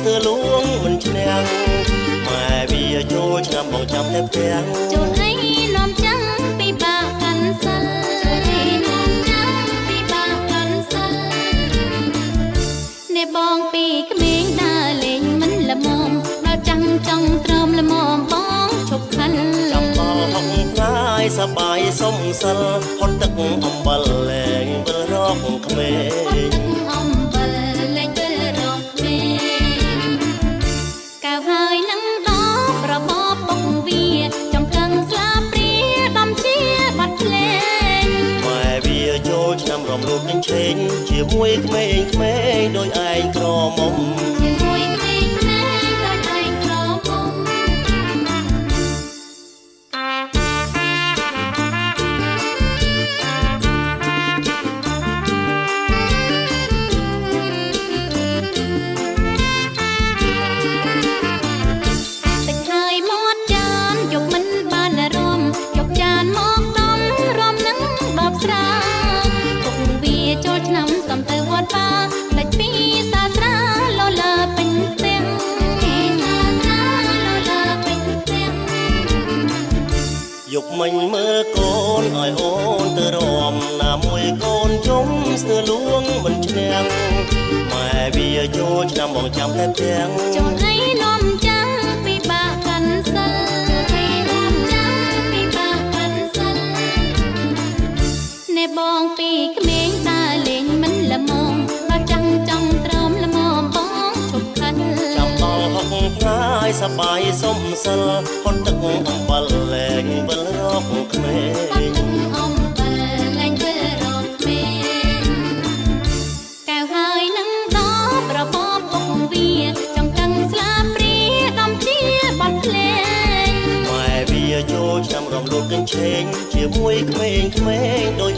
ស្ទើលួងមិនឈ្នះម៉ែវាចូលឆ្នាំបងចាំតែផ្ទាំង ចូលអីនាំចាំងពិបាកកាន់សិលនាំចាំងពិបាកកាន់សិល អ្នកបងពីក្មេងដើរលេងមិនល្មមដល់ចាំងចង់ទ្រាំល្មមបងឈប់ខិល ចាំដល់ហុកផ្លាយសបាយសុំសិលហត់ទឹកអំបិលលែងវិលរកក្មេង ហត់ទឹកអំបិលលែងវិលរកក្មេងកៅហើយនឹងដល់របបបុកវាចង្កឹងស្លាព្រាដំជាបាត់ភ្លេង ម៉ែវាចូលឆ្នាំរំលោភនឹងឆេងជាមួយក្មេងក្មេងដោយឯងក្រមុំ ជាមួយក្មេងក្មេងដោយឯងក្រមុំ តិចហើយមាត់ចានយកមិនបានរំយកចានមកដំរំនឹងដបស្រាពុកវាចូលឆ្នាំសំទៅវត្តបាផ្លេចពីសាស្រាលលាពេញផ្ទាំងសាស្រាលលាពេញផ្ទាំង យកមិញមើលកូនឲ្យអូនទៅរំណាមួយកូនជុំស្ទើលួងមិនឈ្នះម៉ែវាចូលឆ្នាំបងចាំតែផ្ទាំង ចូលអីនាំចាំងពិបាកកាន់សិលចូលអីនាំចាំងពិបាកកាន់សិល អ្នកបងពីក្មេងដើរលេងមិនល្មមដល់ចាំងចង់ទ្រាំល្មមបងឈប់ខិល ចាំដល់ហុកផ្លាយសបាយសុំសិលហត់ទឹកអំបិលលែងវិលរកក្មេ ហត់ ង ទឹកអំបិលលែងវិលរកក្មេងកែវហើយនឹងដល់របបបុកវាចង្កឹងស្លាព្រាដំជាបាត់ភ្លេង ម៉ែវាចូលឆ្នាំរំលោភកញ្ឆេងជាមួយក្មេងក្មេងដោយ